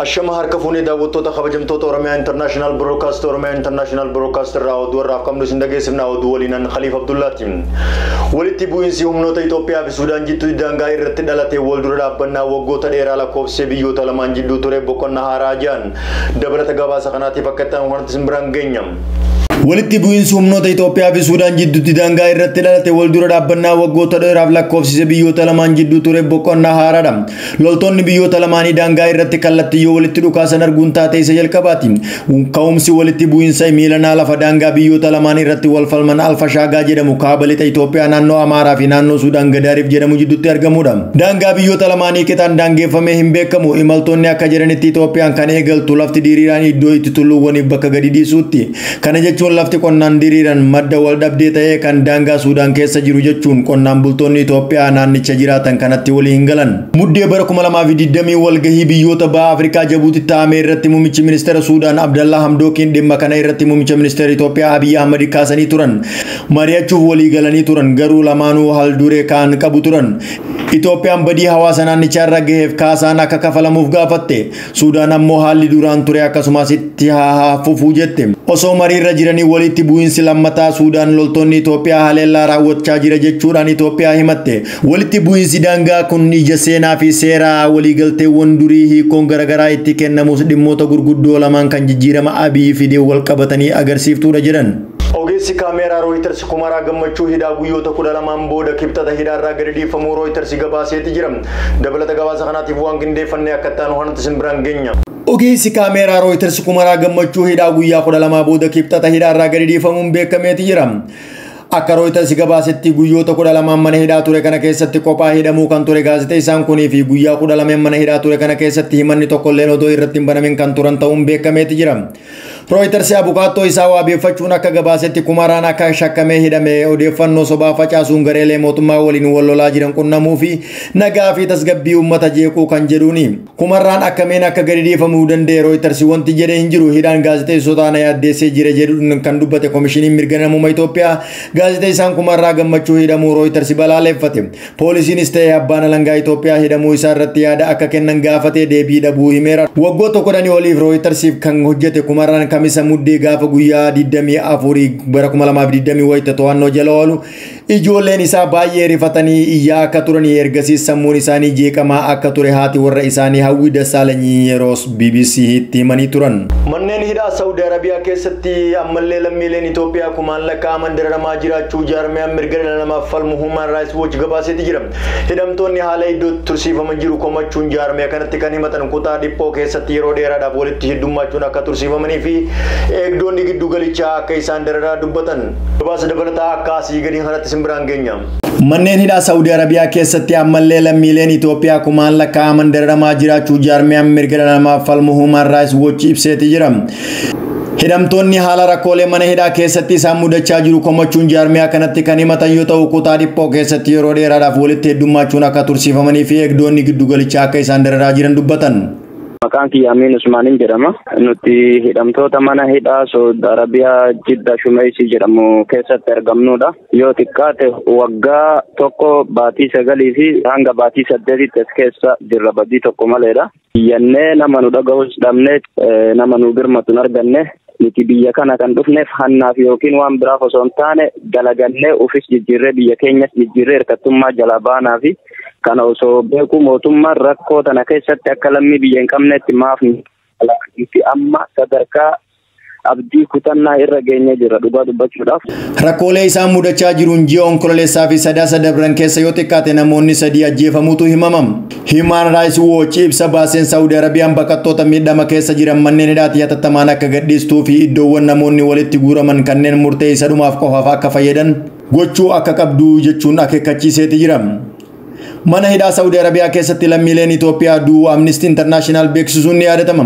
Ashama harka fuunee daawwattoota kabajamtoota Oromiyaa International Broadcast, Oromiyaa International Broadcast irraa oduu har'aaf qabnu isin dhageessifna. Oduu waliinan Khaliif Abdullaati. Walitti bu'iinsi humnoota Itoophiyaa fi Suudaan jidduu daangaa irratti dhalate wal dura dhaabbannaa waggoota dheeraa lakkoofsee biyyoota lamaan jidduu ture boqonnaa haaraa jiran. Dabalata gabaasa kanaatiif akka itti aanu kanatti isin biraan geenya. Walitti bu'iinsi humnoota Itoophiyaa fi Suudaan jidduutti daangaa irratti dhalate wal dura dhaabbannaa waggoota dheeraaf lakkoofsise biyyoota lamaan jidduu ture boqonnaa haaraadha. Loltoonni biyyoota lamaanii daangaa irratti kallattii yoo walitti dhukaasan arguun taate isa jalqabaati. Ka'umsi walitti bu'iinsa miilanaa lafa daangaa biyyoota lamaan irratti wal falman Alfashaagaa jedhamu kaaba lixa Itoophiyaa naannoo Amaaraa fi naannoo Suudaan Gadaariif jedhamu jidduutti argamudha. Daangaa biyyoota lamaanii qixaan daangeffamee hin beekamu. Imaltoonni akka jedhanitti Itoophiyaan kan eegaltu lafti diriiraan iddoo itti tulluuwwaniif bakka gadi dhiisuutti. Kana jechuun lafti qonnaan diriiran madda wal dhabdee ta'ee kan daangaa Suudaan keessa jiru jechuun qonnaan bultoonni Itoophiyaa naannicha jiraatan kanatti walii hin galan. Muddee bara 2020 walgahii biyyoota baha Afrikaa Jabuutti taa'ame irratti muummichi ministeera Suudaan Abdallaa Hamdookiin dhimma kana irratti muummicha ministeera Itoophiyaa Abiy Ahmad kaasanii turan. Mari'achuuf walii galanii turan, garuu lamaanuu haal duree kaan qabu turan. Itoophiyaan badii hawaasa naannichaa irra gaheef kaasaan akka kafalamuuf gaafatte. Suudaan ammoo haalli duraan ture akkasumas itti haa fufuu jette. Osoo mariirra jiranii walitti bu'iinsi lammataa Suudaan loltoonni Itoophiyaa haleellaa raawwachaa jira jechuudhaan Itoophiyaa himatte. Walitti bu'iinsi daangaa kun ija seenaa fi seeraa waliigalteewwan durii hiikoon garaagaraa itti kennamus dhimmoota gurguddoo lamaan kan jijjiirama Abiy fidee wal qabatanii agarsiiftuudha jedhan. Ogeessi kaameeraa Reuters Kumaraa Gammachuu hidhaa guyyoota 12 booda kibxata hidhaarraa gadi dhiifamuu Reuters gabaaseeti jira. Dabalata gabaasa kanaatiif waan qindeeffannee akka itti aanu kanatti isin biraan geenya. Ogeessi kaameeraa Reuters Kumaraa Gammachuu hidhaa guyyaa 12 booda kibxata hidhaarraa gadi dhiifamuun beekameeti jira. Akka Reuters gabaasetti guyyoota 12 mana hidhaa ture kana keessatti kophaa hidhamuu kan ture gaazexeessaan kunii fi guyyaa 12 mana hidhaa ture kana keessatti himanni tokkolleen odoo irratti hin banamin kan turan ta'uun beekameeti jira. Reuters abukaattoo isaa waabeeffachuun akka gabaasetti Kumaraan akka shakkamee hidhame odeeffannoo sobaa facaasuun gareelee mootummaa waliin wal lolaa jiran qunnamuu fi nagaa fi tasgabbii uummata jeequu kan jedhuuni. Kumaraan akkamiin akka gadi dhiifamuu danda'e Reuters wanti jedhee hin jiru. Hidhaan gaazexeessotaa na yaaddeessee jira jedhuun kan dubbate Komishiniin Mirga Namummaa Itoophiyaa gaazexeessaan Kumarraa Gammachuu hidhamuu Reuters balaaleffate. Poolisiinis ta'e abbaan alangaa Itoophiyaa hidhamuu isaa irratti yaada akka kennan gaafatee deebii dhabuu himeera. Waggoota 10 oliif Reutersiif kan hojjete Kumarraan kamisa muddee gaafa guyyaa 24 bara 2020 wayita to'annoo jala oolu ijoolleen isaa baay'ee rifatanii iyyaa akka turanii ergasiis sammuun isaanii jeeqamaa akka ture haati warra isaanii Hawwii Dassaalanyii yeroos BBC itti himanii turan. Manneen hidhaa Saawudi Arabiyaa keessatti ammallee lammiileen Itoophiyaa kumaan lakkaa'aman dararamaa jiraachuu jaarmiyaan mirga dhala namaaf falmu Human Rights Watch gabaaseeti jira. Hidhamtoonni haala iddoo tursiifaman jiru komachuun jaarmiyaa kanatti kan himatan kutaa dhiphoo keessatti yeroo dheeraadhaaf walitti heddummachuun akka tursiifamanii fi eegdonni giddu galichaa akka isaan dararaa dubbatan. Gabaasa dabalataa akka asii gadiin kanatti isin biraan geenya. Manneen hidhaa Saawudi Arabiyaa keessatti ammallee lammiileen Itoophiyaa kumaan lakkaa'aman dararamaa jiraachuu jaarmiyaan mirga dhala namaaf falmu Human Rights Watch ibseeti jira. Hidhamtoonni haala rakkoolee mana hidhaa keessatti isaan mudachaa jiru komachuun jaarmiyaa kanatti kan himatan yoo ta'u kutaa dhiphoo keessatti yeroo dheeraadhaaf walitti heddummachuun akka tursiifamanii fi eegdonni giddu galichaa akka isaan dararaa jiran dubbatan. Maqaan kiyya Amiin Usmaaniin jedhama. Nuti hidhamtoota mana hidhaa Saawudi Arabiyaa Jidda Shumeesii jedhamu keessatti argamnudha. Yoo xiqqaate waggaa 1 baatii 9 fi hanga baatii 8 as keessa jirra, badii tokko maleedha. Iyyannee nama nu dhaga'us dhabnee nama nu birmatu hin arganne. Nuti biyya kana kan dhufneef hannaaf yookiin waan biraaf osoo hin taane dalagannee ofis jijjiirree biyya keenyas jijjiirree hirkattummaa jalaa baanaa fi kana osoo beeku mootummaan rakkoo tana keessatti akka lammii biyya hin qabnetti maaf nuti amma sadarkaa abdii kutannaa irra geenye jira dhugaa dubbachuudhaaf. Rakkoolee isaan mudachaa jiruun ji'a Onkololeessaa fi Sadaasa dabran keessa yoo xiqqaate namoonni 3 ajjeefamuutu himamam. Human Rights Watch ibsa baaseen Saawudi Arabiyaan baqattoota miidhama keessa jiran manneen hidhaatti hatattamaan akka gadhiistuu fi iddoowwan namoonni walitti guuraman kanneen murtee isa dhumaaf qofaaf akka fayyadan gochuu akka qabdu jechuun akeekkachiiseeti jira. Mana hidhaa Saawudi Arabiyaa keessatti lammiileen Itoophiyaa du'uu Amnesty International beeksisuun ni yaadatama.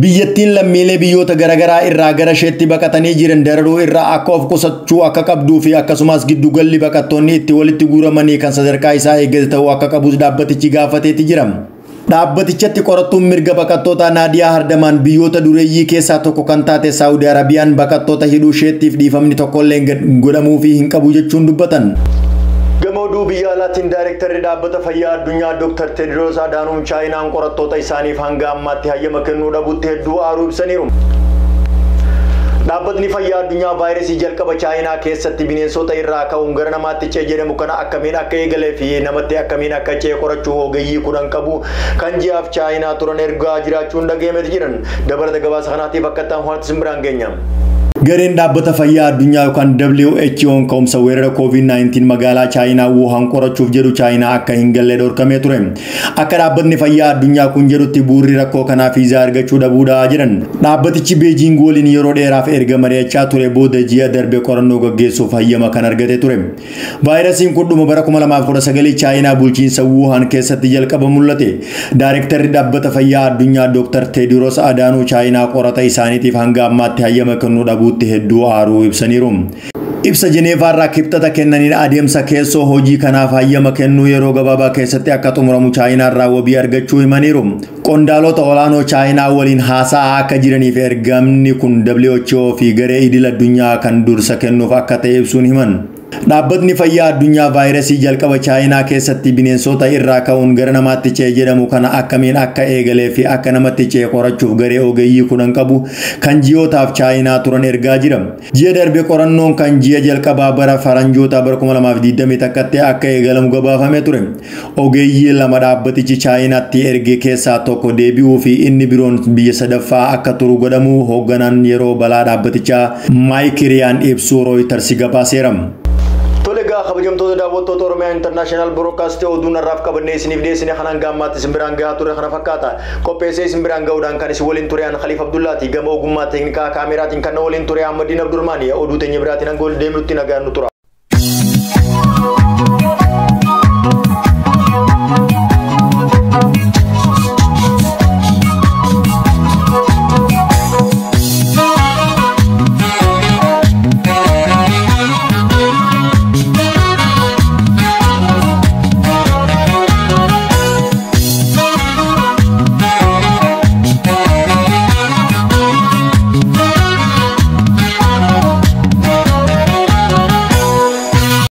Biyyattiin lammiilee biyyoota garaagaraa irraa gara isheetti baqatanii jiran dararuu irraa akka of qusachuu akka qabduu fi akkasumas giddugalli baqattoonni itti walitti guuramanii kan sadarkaa isaa eeggate ta'uu akka qabus dhaabbatichi gaafateeti jira. Dhaabbatichatti qorattuun mirga baqattoota Naadiyaa Hardamaan biyyoota dureeyyii keessaa tokko kan taate Saawudi Arabiyaan baqattoota hidhuu isheettiif dhiifamni tokkollee godhamuufii hin qabu jechuun dubbatan. Gama oduu biyya alaatiin daayirektarri dhaabbata fayyaa addunyaa Dr. Tedros Adhanom Chaayinaan qorattoota isaaniif hanga ammaatti hayyama kennuu dhabuutti hedduu aaruu ibsaniiru. Dhaabbatni fayyaa addunyaa vaayirasii jalqaba Chaayinaa keessatti bineensota irraa ka'uun gara namaatti ce'e jedhamu kana akkamiin akka eegalee fi namatti akkamiin akka ce'e qorachuu ogeeyyii 10 qabu kan ji'aaf Chaayinaa turan ergaa jiraachuun dhagahameeti jiran. Dabalata gabaasa kanaatiif akka ta'an wanti simbiraan geenya. Gareen dhaabbata fayyaa addunyaa yookaan WHO'n ka'umsa weerara COVID-19 magaalaa Chaayinaa Wuhan qorachuuf jedhu Chaayinaa akka hin galle dhorkamee ture. Akka dhaabbatni fayyaa addunyaa kun jedhutti bu'uurri rakkoo kanaa viizaa argachuu dhabuudha jedhan. Dhaabbatichi Beejiing waliin yeroo dheeraaf erga mari'achaa ture booda ji'a darbe qorannoo gaggeessuuf hayyama kan argate ture. Vaayirasiin kun dhuma bara 2019 Chaayinaa bulchiinsa Wuhan keessatti jalqaba mul'ate. Daayirektarri dhaabbata fayyaa addunyaa Dr. Tedros Adhanom Chaayinaa qorata isaaniitiif hanga ammaatti hayyama kennuu dhabuutti hedduu aaruu ibsaniiru. Ibsa Jeneevaa irraa kibxata kennaniin adeemsa keessoo hojii kanaaf hayyama kennuu yeroo gabaabaa keessatti akka xumuramu Chaayinaa irraa wabii argachuu himaniiru. Qondaalota olaanoo Chaayinaa waliin haasa'aa akka jiraniif ergamni kun WHO fi garee idil addunyaa kan dursa kennuuf akka ta'e ibsuun himan. Dhaabbatni fayyaa addunyaa vaayirasii jalqaba Chaayinaa keessatti bineensota irraa ka'uun gara namaatti ce'e jedhamu kana akkamiin akka eegalee fi akka namatti ce'e qorachuuf garee ogeeyyii 10 qabu kan ji'ootaaf Chaayinaa turan ergaa jira. Ji'a darbe qorannoon kan ji'a jalqabaa bara faranjoota bara 2021 akka eegalamu gabaafamee ture. Ogeeyyii 2 dhaabbatichi Chaayinaatti erge keessaa tokko deebi'uu fi inni biroon biyya sadaffaa akka turu godhamu hoogganaan yeroo balaa dhaabbatichaa Maayik Riyaan ibsuu Rooyiters gabaaseera. Tole egaa kabajamtoota daawwattoota Oromiyaa International Broadcast oduu narraaf qabannee isiniif dhiyeessine kanaan gaammaatti isin biraan gahaa ture kana fakkaata. Qopheessee isin biraan gahuudhaan kan isin waliin ture an Khaliif Abdullaati gama ogummaa teeknikaa kaameraatiin kan waliin ture Ahmadiin Abdurmaani oduu teenya biraatiin hanga wal deemnutti nagaan nu tura.